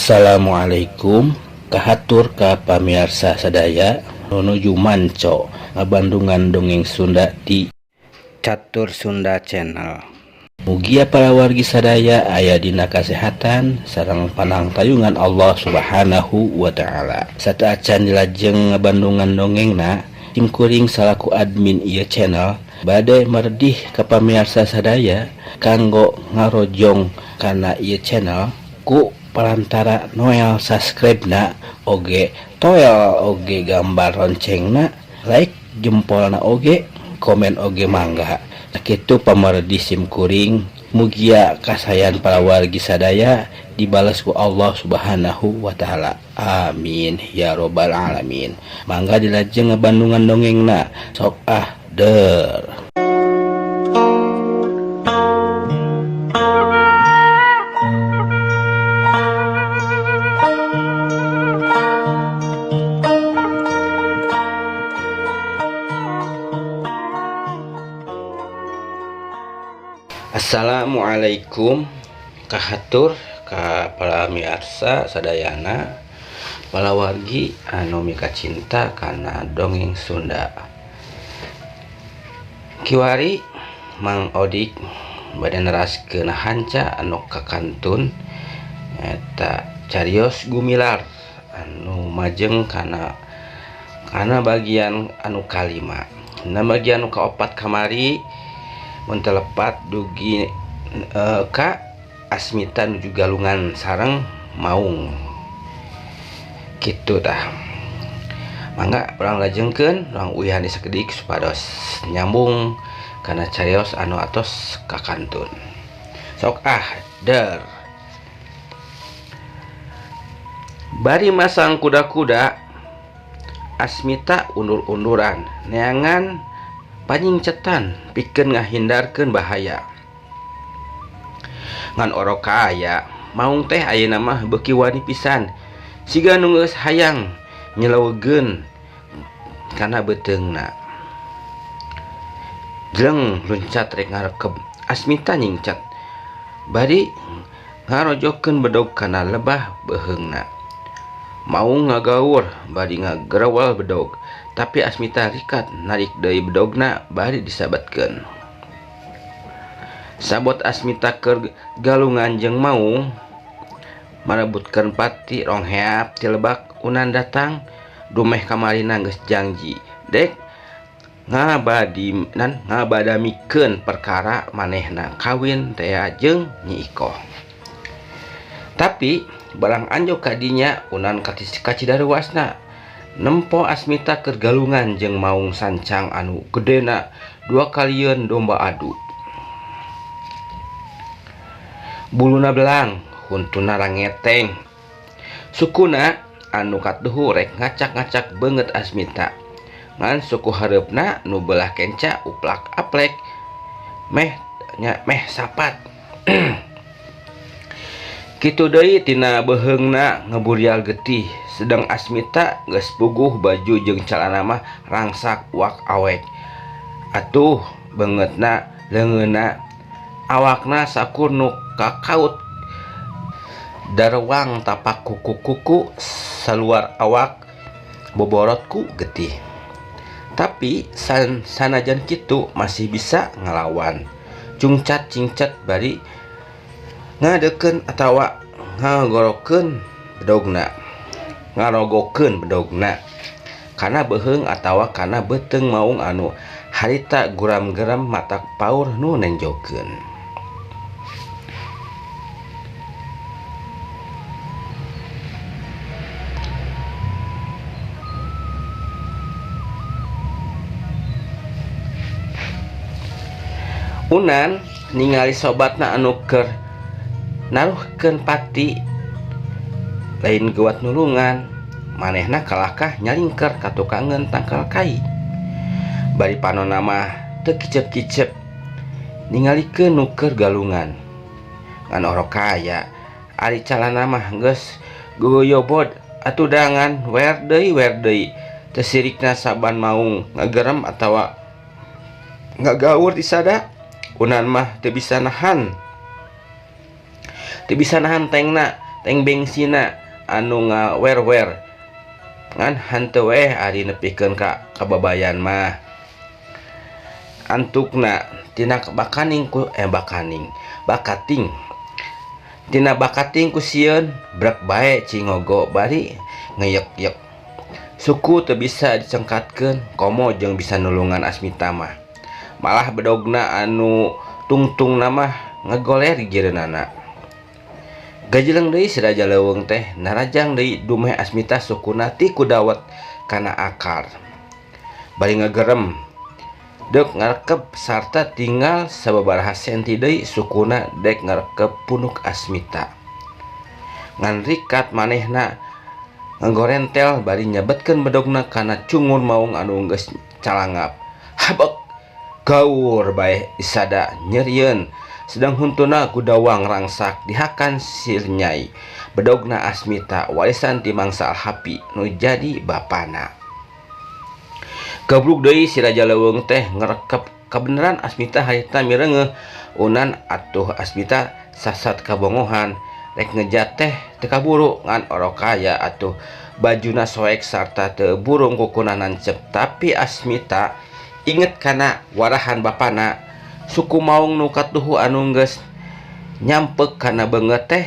Assalamualaikum kahatur ka pamiarsa sadaya nu nuju manco ngabandungan dongeng Sunda di Catur Sunda Channel. Mugia para wargi sadaya aya dina kasehatan sareng panangtayungan Allah Subhanahu wa ta'ala. Sateuacan dilajeng ngabandungan dongengna, sim kuring salaku admin ieu channel bade meredih ka pamiarsa sadaya kanggo ngarojong kana ieu channel ku perantara noel subscribe na oge toel oge gambar loncengna, like jempolna oge komen oge mangga. Sakitu pamardi sim kuring, mugia kasayan para wargi sadaya dibalas ku Allah Subhanahu wa ta'ala. Amin ya robbal alamin. Mangga dilajeng ngabandungan dongengna, sok ah der. Assalamualaikum kahatur ka para miarsa sadayana palawargi anu mikacinta kana dongeng Sunda. Kiwari Mang Odik bade neraskeun hanca anu kakantun eta carios gumilar anu majeng kana kana bagian anu kalima. Na bagian anu kaopat kamari mun teu lepat dugi ka Asmita nuju galungan sareng maung kitu tah. Mangga urang lajengkeun, urang uihan di sakedik supados nyambung kana carios anu atos kakantun. Sok ah der. Bari masang kuda-kuda, Asmita undur-unduran neangan panyingcetan pikeun ngahindarkeun bahaya. Ngan orok kaya maung teh ayeuna mah beuki wani pisan, siga nu geus hayang nyeleuwegeun kana beuteungna. Jleng luncat rek ngarekeb, Asmita nyingcat bari ngarojokeun bedog kana lebah beuheungna. Maung ngagaur bari ngagerewel bedog, tapi Asmita rikat narik deui bedogna bari disabatkeun. Sabot Asmita keur galungan jeung maung marebutkeun pati rongheap ti lebak Unan datang dumeh kamarina geus jangji dek ngabadinan ngabadamikeun perkara manehna kawin tea jeung Nyi Ikoh. Tapi barang anjog ka dinya Unan kacidaruasna nempo Asmita keur galungan jeung maung sancang anu gedena dua kalieun domba adu. Buluna belang, huntuna rangeteng. Sukuna anu katuhu rek ngacak-ngacak beungeut Asmita. Ngan suku hareupna nu belah kenca uplak aplek meh nya meh sapat. Kitu deui tina beuheungna ngeburial getih, sedang Asmita geus puguh baju jeung calana mah rangsak wak awek. Atuh beungeutna leungeunna awakna sakur nu kakaut darwang tapak kuku-kuku saluar awak boborotku getih. Tapi sanajan kitu masih bisa ngelawan. Cungcat cingcat bari ngadekeun atawa ngagorokeun bedogna, ngarogokeun bedogna kana beuheung atawa kana beuteung maung anu harita guram-geram matak paur nu nenjokeun. Unan ningali sobatna anu keur naruhkeun pati lain geuwat nulungan, manehna kalahkah nyalingker ka tukangeun tangkal kai. Bari panonna mah teu kicep-kicep ningalikeun nu keur galungan. Ngan orok kaya ari calana mah geus goyobod atuh dangan wer deui teu sirikna saban maung ngagerem atawa ngagaur disada. Unan mah teu bisa nahan. Teu bisa nahan tengna, Teng bengsina anu ngawer-wer ngan hanteu weh ari nepikeun ka kababayan mah. Antukna tina bakaning ku eh bakaning bakating tina bakating ku sieun brek bae cingogo bari ngeyek-yek. Suku teu bisa dicengkatkeun komo jeung bisa nulungan Asmita mah. Malah bedogna anu tungtungna mah ngagoler gigireunana. Gajeleng deui si Raja Leuweung teh narajang deui dumeh Asmita sukuna ti kudawet kana akar. Bari ngagerem deuk ngarekep sarta tinggal sababaraha senti deui sukuna dek ngarekep punuk Asmita. Ngan rikat manehna ngagorentel bari nyabetkeun bedogna kana cungur maung anu geus calangap. Habek! Gaur bae isada nyerieun sedang huntuna gudawang rangsak dihakan sirnyai bedogna Asmita warisan ti mangsa Alhapi nu jadi bapana. Gabrug deui si Raja Leuweung teh ngerekep kabeneran Asmita harita mireungeuh unan atuh Asmita sasat kabongohan rek ngejat teh teu kaburu ngan orok kaya atuh bajuna soek sarta teu burung kukuna nancep tapi Asmita inget kana warahan bapana suku maung nu katuhu anu geus nyampek kana beungeut teh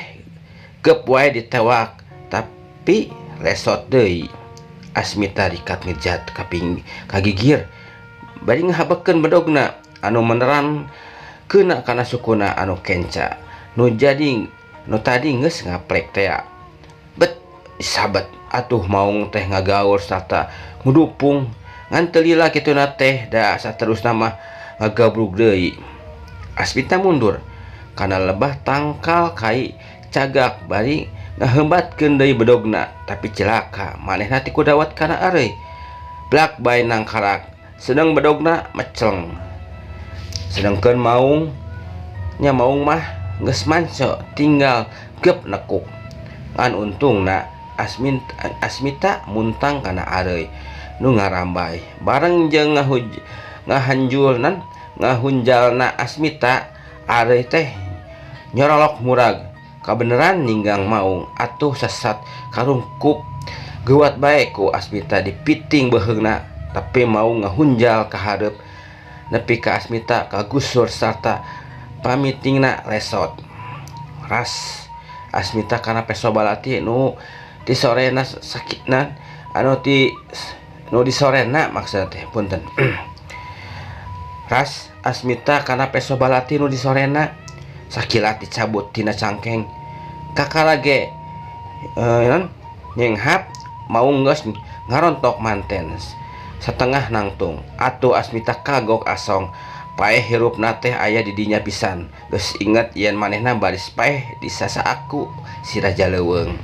geup wae ditewak tapi lesot deui. Asmita rikat ngejat kaping kagigir bari ngahabekeun bedogna anu meneran keuna kana sukuna anu kenca nu jadi nu tadi geus ngaplek tea. Bet sabet atuh maung teh ngagaur sarta ngudupung ngan teu lila kituna teh da saterusna mah ngagabrug deui. Asmita mundur kana lebah tangkal kai cagak bari ngaheumbatkeun deui bedogna tapi cilaka manehna ti kudawat kana areuy. Blak bae nangkarak sedeng bedogna meceleng. Sedengkeun maung nya maung mah geus manco tinggal gep nekuk. Ngan untungna Asmita muntang kana areuy nu ngarambay bareng jeung ngahanjulnan ngahunjalna Asmita areuy teh nyorolok murag kabeneran ninggang maung atuh sesat karungkup geuwat bae ku Asmita dipiting beuheungna tapi maung ngahunjal ka hareup nepi ka Asmita kagusur sarta pamitingna lesot. Ras Asmita kana peso balati nu ti sorena sakitna anu ti nu disorena maksudna teh punten. Ras Asmita kana peso balati nu disorena sakilat dicabut tina cangkeng kakara ge nyenghap maung geus ngarontok manten satengah nangtung atuh Asmita kagok asong paeh hirupna teh aya di dinya pisan geus inget yen manehna baris paeh disasaaku si Raja Leuweung.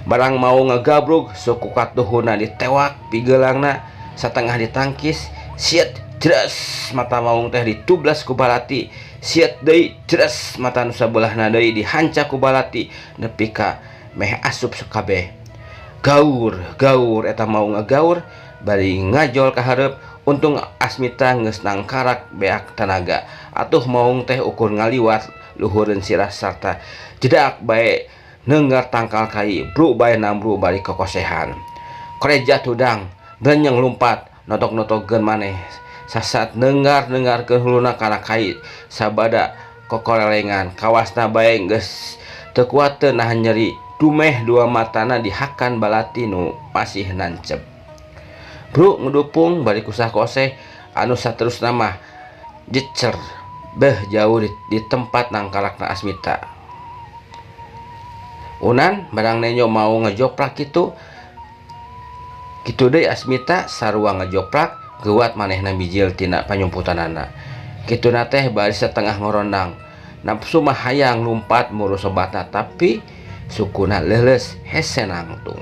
Barang mau ngagabrug suku katuhuna ditewak pigeulangna satengah ditangkis siet jres mata maung teh ditublas ku balati siet deui jres mata nu sabelahna deui dihanca ku balati nepi ka meh asup sakabeh. Gaur gaur eta maung ngagaur bari ngajol ka hareup untung Asmita geus nangkarak beak tanaga atuh maung teh ukur ngaliwat luhureun sirah sarta jedak bae neunggar tangkal kai bru bae nambru bari kokosehan. Koreja tudang brenyeng lumpat notok-notokeun maneh sasat neunggar-neunggarkeun huluna kana kai sabada kokorelengan kawasna bae geus teu kuateun nahan nyeri dumeh dua matana dihakan balati nu masih nancep. Bru ngudupung bari kusah koseh anu saterusna mah jecer beuh jauh di tempat nangkarakna Asmita. Unan barang nenyo mau ngejoprak kitu kitu deui Asmita sarua ngejoprak geuwat manehna bijil tina panyumputanana. Kituna teh bari setengah ngorondang nafsu mah hayang lumpat muru sobatna tapi sukuna leuleus hese nangtung.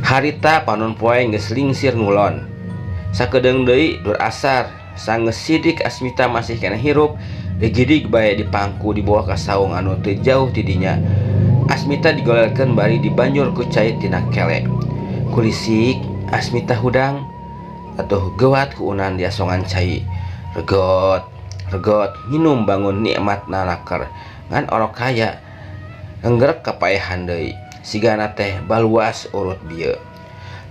Harita panon poe geus lingsir ngulon. Sakedeung deui dur asar sanggeus sidik Asmita masih keneh hirup digidig bae dipangku dibawa ka saung anu teu jauh ti dinya. Asmita digolerkeun bari dibanjur ku cai tina kele. Kulisik Asmita hudang atuh geuwat ku unan diasongan cai. Regot regot nginum bangun nikmatna laker ngan orok kaya Ngenggerek kapaehan deui. Sigana teh baluas urut bieu.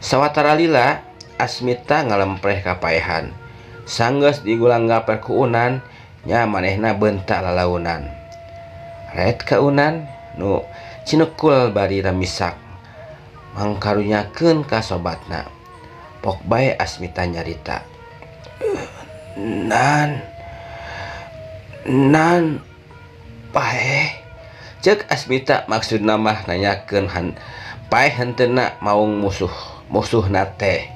Sawatara lila Asmita ngalempreh kapaehan. Sanggeus digulang gaper ku Unan nya manehna beunta lalaunan. Ret ka Unan nu cinekul bari ramisak mangkarunyakeun ka sobatna. Pok bae Asmita nyarita. Nan nan paeh cek Asmita maksudna mah nanyakeun han paeh henteuna maung musuh musuhna teh.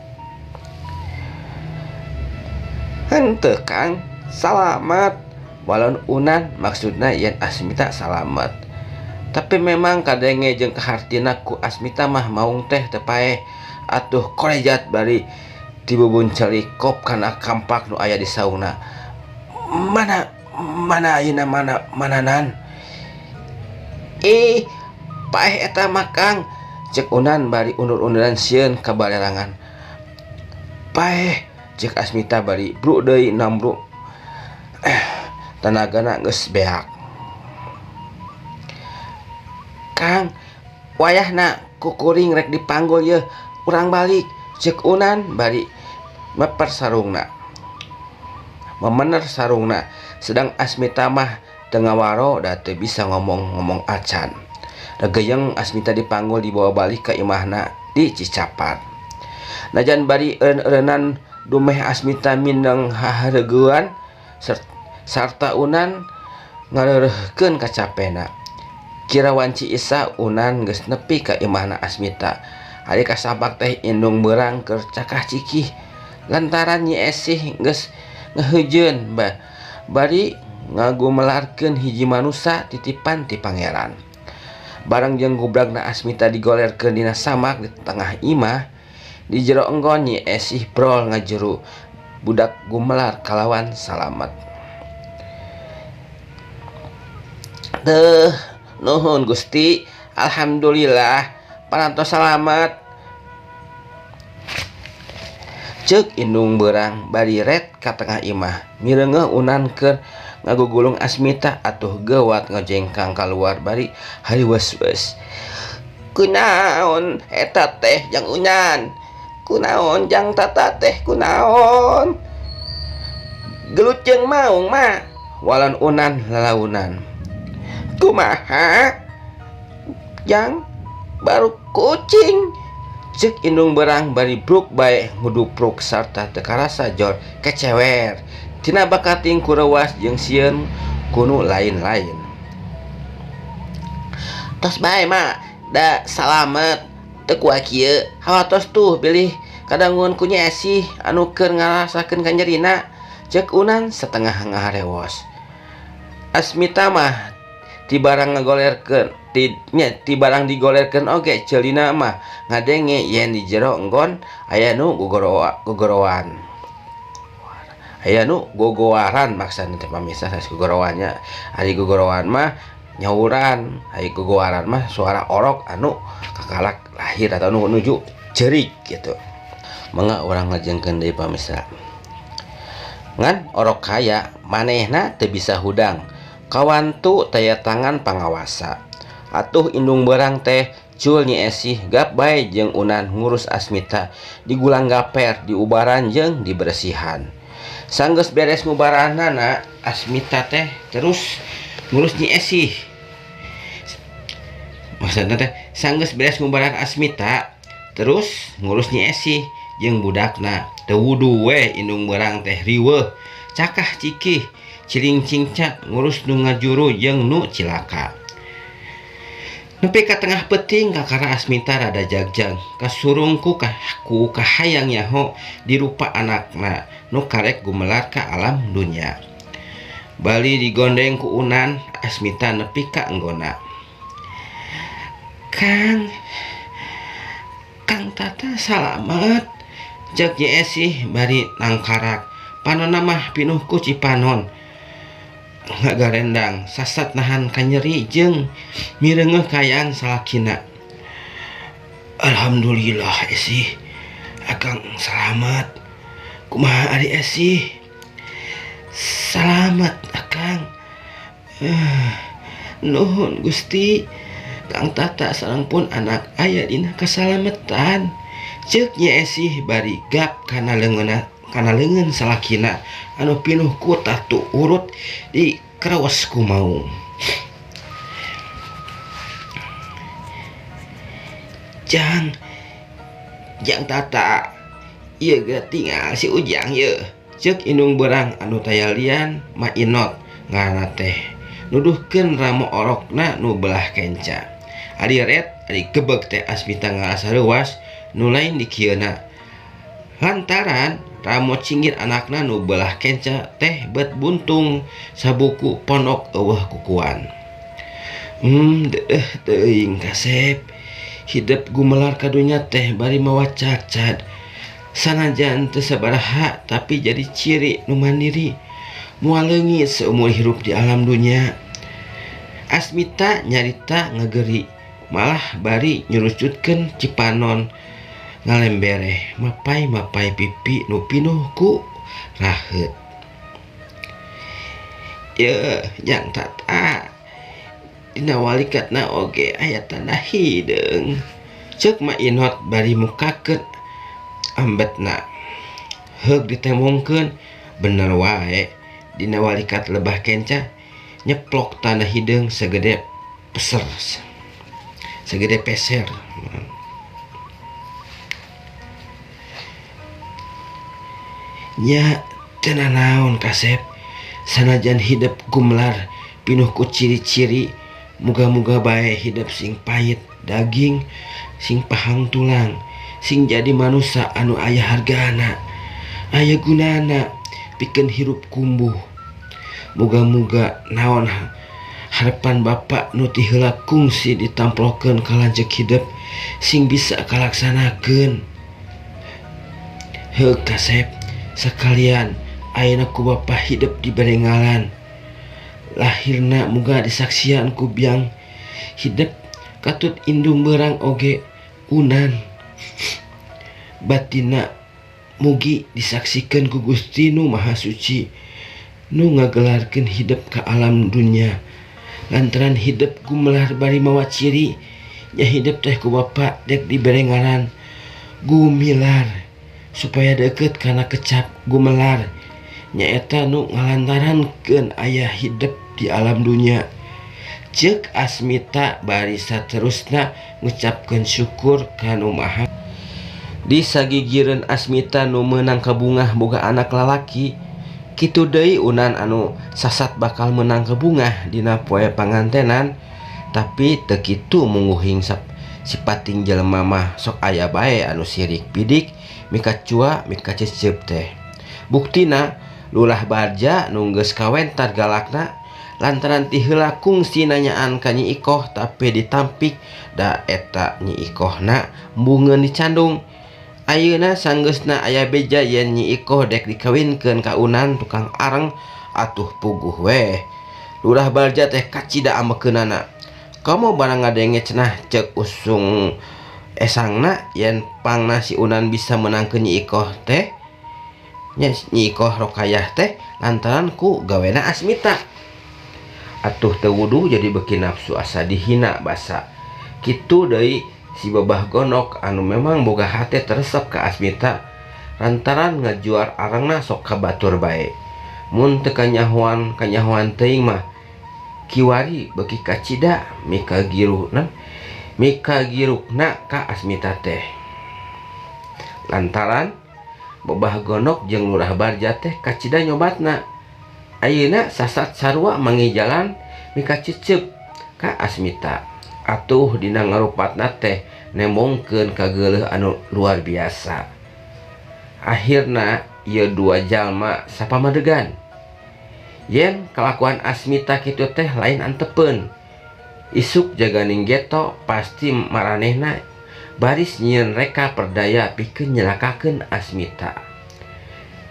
Henteu Kang, salamet. Walon Unan maksudna yen Asmita salamet. Tapi memang kadenge jeung kahartina ku Asmita mah maung teh teu paeh. Atuh korejat bari tibubuncelik kop kana kampak nu aya di saungna. Mana mana ayeuna mana mana nan? Ih, paeh eta mah Kang, cek Unan bari undur-unduran sieun ka balerangan. Paeh, cek Asmita bari bruk deui nambru tanagana geus beak. Kang, wayahna ku kuring rek dipanggul yeuh urang balik, cek Unan bari meper sarungna. Memener sarungna, sedang Asmita mah teu ngawaro da teu bisa ngomong-ngomong acan. Regeyeng Asmita dipanggul dibawa balik ka imahna di Cicapar. Najan bari eureun-eureunan dumeh Asmita mindeng hahareuguan sarta Unan ngareureureuhkeun kacapena. Kira wanci Isa Unan geus nepi ka imahna Asmita. Ari kasabak teh indung beurang keur cakah cikih lantaran Nyi Esih geus ngaheujeun bari ngagumelarkeun hiji manusa titipan ti pangeran. Bareng jeung gubragna Asmita digolerkeun dina samak di tengah imah, di jero enggon Nyi Esih brol ngajeru budak gumelar kalawan salamet. Teuh, nuhun Gusti, alhamdulillah parantos salamet. Ceuk indung beurang bari ret ka tengah imah mireungeuh Unan keur ngagugulung Asmita atuh geuwat ngojengkang kaluar bari hariweus-weus. Kunaon eta teh jang Unan? Kunaon jang Tata teh kunaon? Gelut jeung maung mah walon Unan lalaunan. Kumaha? Jang baru kucing. Cek indung berang bari bruk bae ngudupruk sarta teu karasa jor kecewer tina bakating ku reuwas jeung sieun ku nu lain-lain. Tos bae ma da salamet teu kuah kieu hawatos tuh bilih kadangun ku Nyi Esih anu keur ngarasakeun kanyerina cek Unan satengah ngaharewos. Asmita mah ti barang ngagolerkeun ti nya ti barang digolerkeun oge ceulina mah ngadenge yen di jero enggon aya nu gogoroan aya nu gogoaran maksana teh pamirsa sanes gogoroan nya ari gogoroan mah nyauran ari gogoaran mah suara orok anu kakalak lahir atau nu nuju ceurik gitu. Mangga urang lajengkeun deui pamirsa. Ngan orok kaya manehna teu bisa hudang kawantu taya tangan pangawasa. Atuh indung beurang teh cul Nyi Esih gap bae jeung Unan ngurus Asmita digulang gaper diubaran jeung diberesihan. Sanggeus beres ngubaranana Asmita teh terus ngurus Nyi Esih. Maksudna teh sanggeus beres ngubaran Asmita terus ngurus Nyi Esih jeung budakna. Teu wudu we indung beurang teh riweuh cakah cikih ciling cingcak ngurus nu ngajuru jeung nu cilaka. Nepi ka tengah peuting kakara Asmita rada jagjag kasurung ku kahayang nyaho dirupa anakna nu karek gumelar ka alam dunya. Bali digondeng ku Unan Asmita nepi ka enggona. Kang Kang Tata salamet cek Nyi Esih bari nangkarak panonna mah pinuh ku cipanon ngagarendang sasat nahan kanyeri jeung mireungeuh kaayaan salakina. Alhamdulillah Esih akang salamet. Kumaha ari Esih? Salamet akang. Nuhun Gusti. Kang Tata sareng pun anak aya dina kasalametan. Ceuk Nyi Esih bari gap kana leungeun salakina anu pinuh ku tatu urut di krewes ku maung. Jang, Jang Tata, ieu geura tinggal si Ujang yeuh. Ceuk indung beurang anu taya lian Ma Inot ngaranna teh nuduhkeun ramo orokna nu belah kenca. Ari ret, ari gebeg teh Asmita ngarasa reuwas nu lain dikieuna. Lantaran ramo cinggir anakna nu belah kenca teh bet buntung sabuku pondok eueuh kukuan. Deeh teuing kasep. Hidep gumelar ka dunya teh bari mawa cacad. Sanajan teu sabaraha tapi jadi ciri nu mandiri. Moal leungit seumur hirup di alam dunya. Asmita nyarita ngageri malah bari nyurucutkeun cipanon ngalembereh mapai-mapai pipi nu pinuh ku raheut. Yeuh, Jang Tata, dina walikatna oge aya tanda hideung. Ceuk Ma Inot bari mukakeun ambetna. Heug ditembongkeun bener wae dina walikat lebah kenca nyeplok tanda hideung segede peser. Segede peser. Nya teu nanaon kasep, sanajan hidep gumelar pinuh ku ciri-ciri, muga-muga bae hidep sing pahit daging, sing pahang tulang, sing jadi manusa anu aya hargana, aya gunana pikeun hirup kumbuh. Muga-muga naon harapan bapak nu ti heula kungsi ditamplokeun ka lanceuk hidep sing bisa kalaksanakeun. Heug kasep, sakalian ayeuna ku bapa hidep dibere ngalan. Lahirna muga disaksian ku biang hidep katut indung beurang oge unan. Batinna mugi disaksikeun ku Gusti nu Maha Suci nu ngagelarkeun hidep ka alam dunya. Lantaran hidep gumelar bari mawa ciri nya hidep teh ku bapa dek dibere ngaran Gumilar supaya deukeut kana kecap gumelar nyaeta nu ngalantarankeun aya hidep di alam dunya. Ceuk Asmita bari saterusna ngucapkeun syukur ka nu Maha. Di sagigireun Asmita nu meunang kabungah boga anak lalaki, kitu deui Unan anu sasat bakal meunang kabungah dina poe pangantenan, tapi teu kitu mungguhing sipating jelema mah sok aya bae anu sirik pidik mikacua mikacecep teh. Buktina Lurah Barja nu geus kawentar galakna lantaran ti heula kungsi nanyaan ka Nyi Ikoh tapi ditampik da eta Nyi Ikohna embungeun dicandung. Ayeuna sanggeusna aya beja yen Nyi Ikoh dek dikawinkeun ka Unan tukang areng atuh puguh weh. Lurah Barja teh kacida amekeunana. Komo barang ngadenge cenah ceuk usung esangna yen pangna si Unan bisa menangkeun Nyi Ikoh teh. Nya Nyi Ikoh Rokayah teh lantaran ku gawena Asmita. Atuh teu wuduh jadi beuki nafsu asa dihina basa. Kitu deui si Babah Gondok anu memang boga hate teresep ka Asmita lantaran ngajuar arengna sok ka batur bae. Mun teu kanyahoan kanyahoan teuing mah kiwari beuki kacida mikagirukna ka Asmita teh. Lantaran Babah Gondok jeung Lurah Barja teh kacida nyobatna. Ayeuna sasat sarua mangi jalan mikacecep ka Asmita. Atuh dina ngarupatna teh nembongkeun kageuleuh anu luar biasa. Akhirna ieu dua jalma sapamadegan. Yen kalakuan Asmita kitu teh lain antepeun. Isuk jaganing geto pasti maranehna baris nyieun reka perdaya pikeun nyelakakeun Asmita.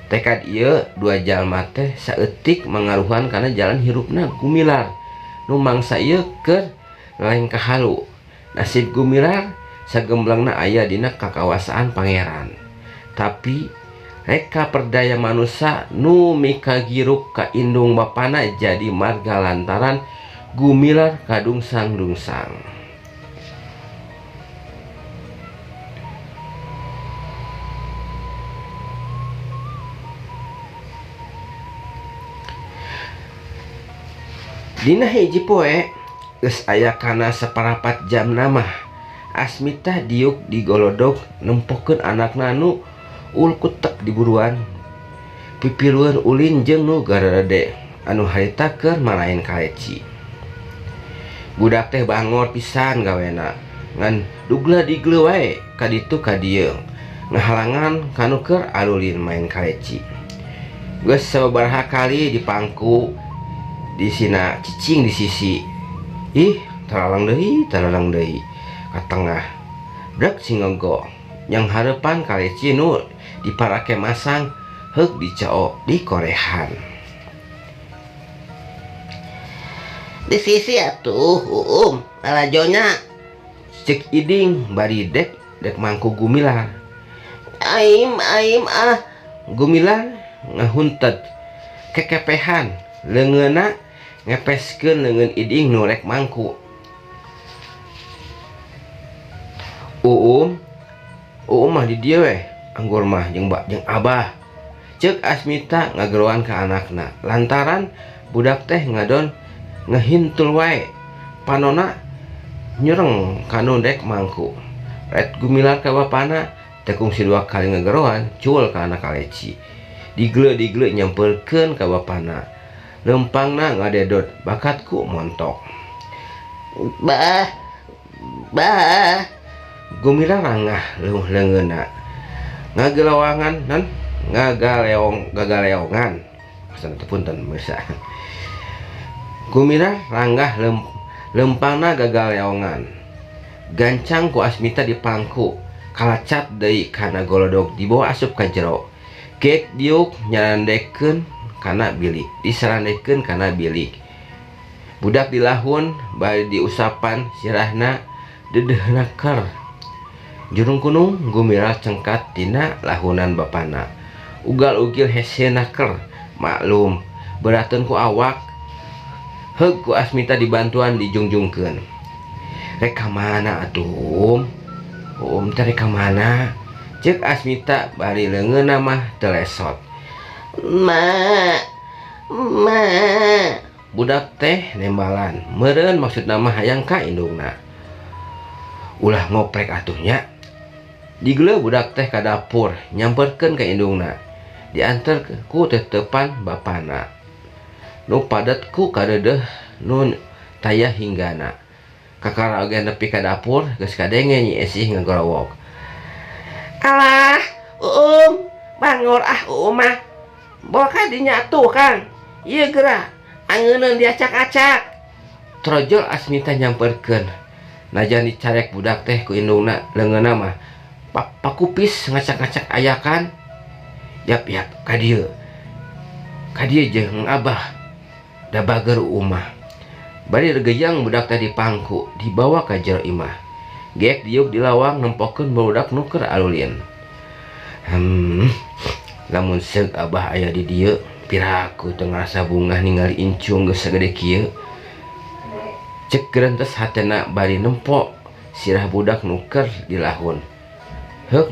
Tekad ieu dua jalma teh saeutik mangaruhan kana jalan hirupna Gumilar nu mangsa ieu keur lengkah halu. Nasib Gumilar sagemblangna aya dina kakawasaan pangeran. Tapi reka perdaya manusa nu mikagiruk ka indung bapana jadi marga lantaran Gumilar kadungsang-dungsang. Dina hiji poe geus aya kana saparapat jamna mah Asmita diuk di golodog nempokeun anakna nu ulkutek di buruan. Pipilueun ulin jeung nu garede anu harita keur maraen kaleci. Budak teh bangor pisan gawena ngan dugla digle wae ka ditu ka dieu ngahalangan kanu keur arulin main kaleci. Geus sababaraha kali dipangku disina cicing di sisi. Ih, taralang deui ka tengah. Brek singego yang hareupan kaleci nu diparake masang heuk dicao dikorehan. Di sisi atuh uum lalajonya cek iding bari dek dek mangku Gumilar. Aim aim ah. Gumilar ngahuntet kekepehan leungeunna ngepeskeun leungeun iding nu rek mangku. Uum uum mah di dieu weh anggur mah jeung jeung abah. Cek Asmita ngageroan ka anakna lantaran budak teh ngadon ngehintul wae panona nyureng kanu dek mangku. Ret Gumilar ka bapana teh kungsi dua kali ngegeroan cul ka anak kaleci. Digle-digle nyamperkeun ka bapana. Lempangna ngadedot bakatku montok. Bah bah. Gumilar rangah leuh leungeunna ngagelawangan non ngagaleong gagaleongan. Maksudna teh punten pemirsa. Gumilar ranggah lempangna gagaleongan. Gancang ku Asmita dipangku kalacat deui kana golodog dibawa asup ka jero. Gek diuk nyarandekeun kana bilik, disarandekeun kana bilik. Budak dilahun bari diusapan sirahna dedehna ker. Jurung kunung Gumilar cengkat tina lahunan bapana. Ugal-ugil hesena ker, maklum berateun ku awak. Heug ku Asmita dibantuan dijungjungkeun. Rek ka mana atuh? Um teh rek ka mana? Ceuk Asmita bari leungeunna mah teu lesot. Ma ma. Budak teh nembalan, meureun maksudna mah hayang ka indungna. Ulah ngoprek atuh nya. Digeuleuh budak teh ka dapur nyamperkeun ka indungna. Dianter ku tetepan bapana. Nu padet ku kadeudeeh nu taya hinggana. Kakara oge nepi ka dapur geus kadenge Nyi Esih ngagorowok. Alah, uum, bangor ah uum mah. Bawa ka dinya atuh Kang. Ieu geura angeuneun diacak-acak. Trojol Asmita nyamperkeun. Najan dicarek budak teh ku indungna leungeunna mah pakupis ngacak-ngacak ayakan. Yap yap ka dieu. Ka dieu jeung abah. Da bager umah. Bari regejang budak teh dipangku dibawa ka jero imah. Gek diuk di lawang nempokeun barudak nu keur arulin. Lamun seug abah aya di dieu piraku teu ngarasa bungah ningali incung geus sagede kieu. Cek gerentes hatena bari nempo sirah budak nu keur dilahun. Heuk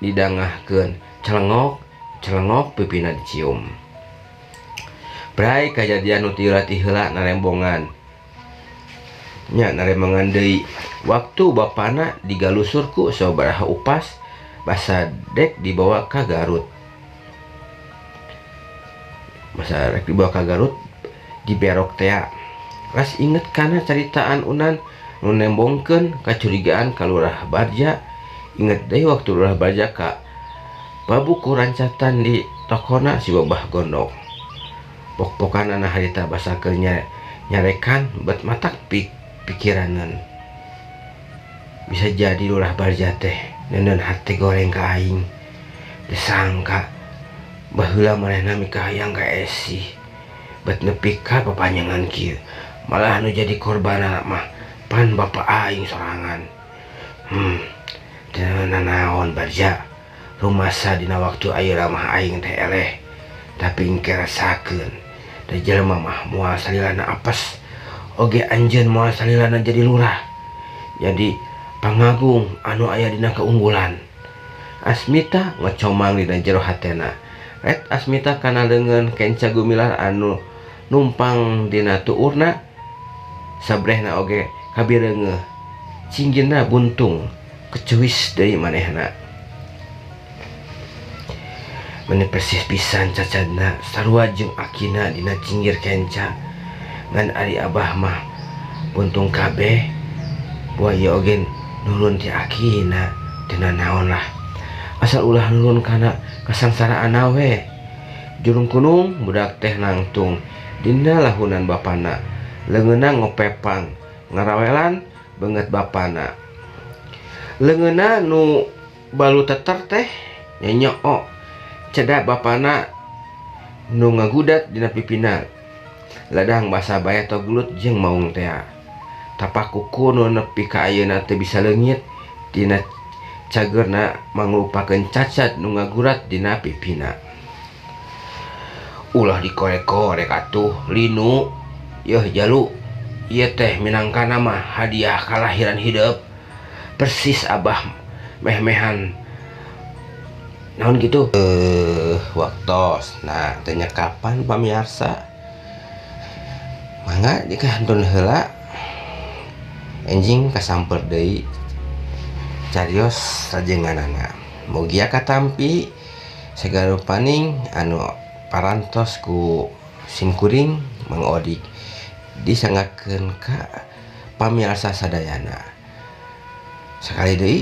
didangahkeun celengok celengok pipina dicium. Brai kajadian nu ti heula narembongan. Nya narembongan deui. Waktu bapana digalusur ku sababaraha upas basa dek dibawa ka Garut. Basa rek dibawa ka Garut diberok tea. Ras inget kana caritaan Unan nu nembongkeun kacurigaan ka Lurah Barja. Inget deui waktu Lurah Barja ka pabuku rancatan di tokona si Babah Gondok. Pok-pokan anak harita basa keur nyarekan bet matak pikiranan. Bisa jadi Lurah Barja teh neundeun hate goreng ka aing. Disangka baheula manehna mikahayang ka Esih. Bet nepi ka papanjangan kieu. Malah nu jadi korbanna mah pan bapa aing sorangan. Teu nanaon Barja. Rumasa dina waktu ayeuna mah aing teh eleh. Tapi engke rasakeun. Da jelema mah moal salilana apes. Oge anjeun moal salilana jadi lurah. Jadi pangagung anu aya dina keunggulan. Asmita ngecomang dina jero hatena. Ret Asmita kana leungeun kenca Gumilar anu numpang dina tuurna sabrehna oge kabireungeuh cinggirna buntung kecuis deui manehna. Meni persis pisan cacadna sarua jeung akina dina cinggir kenca ngan ari abah mah buntung kabeh buah ieu oge nurun ti akina teu nanaon lah asal ulah nurun kana kasangsaraan we. Jurung kunung budak teh nangtung dina lahunan bapana leungeunna ngopepang ngarawelan beungeut bapana leungeunna nu balu teter teh nyonyoo ceda bapana nu ngagudat dina pipina ladang basa bae togelut jeung maung tea tapak kuku nu nepi ka ayeuna teu bisa leungit dina cageurna mangrupakeun cacad nu ngagurat dina pipina. Ulah dikorek-korek atuh linu yeuh jalu ieu teh minangkana mah hadiah kalahiran hidup persis abah meh-mehan naon gitu. Waktos nah tanya kapan pamiarsa mangga dikantun heula enjing kasamper deui carios sajenganana mugia katampi sagala rupaning anu parantos ku simkuring Mang Odik disanggakeun ka pamiarsa sadayana. Sakali deui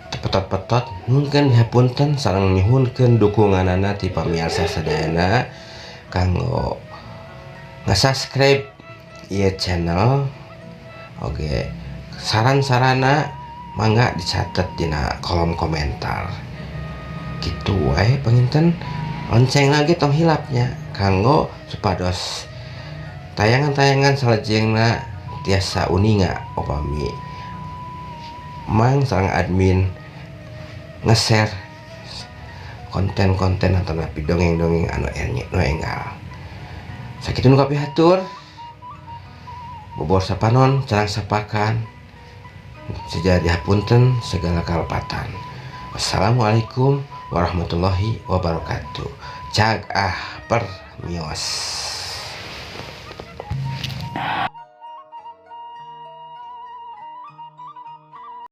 petot-petot mungkin hapunten sareng nyuhunkeun dukunganana ti pamiarsa sadayana kanggo nge-subscribe ieu channel. Oke, saran-sarana mangga dicatet dina kolom komentar. Gitu wae panginten lonceng lagi tong hilapnya kanggo supados tayangan-tayangan salajengna tiasa uninga upami mang sareng admin nge-share konten-konten atanapi dongeng-dongeng anu nu enggal. Sakitu nu kapihatur. Bobor sapanon carang sapakan sejadi hapunten segala kalepatan. Wassalamualaikum warahmatullahi wabarakatuh. Cag ah permios.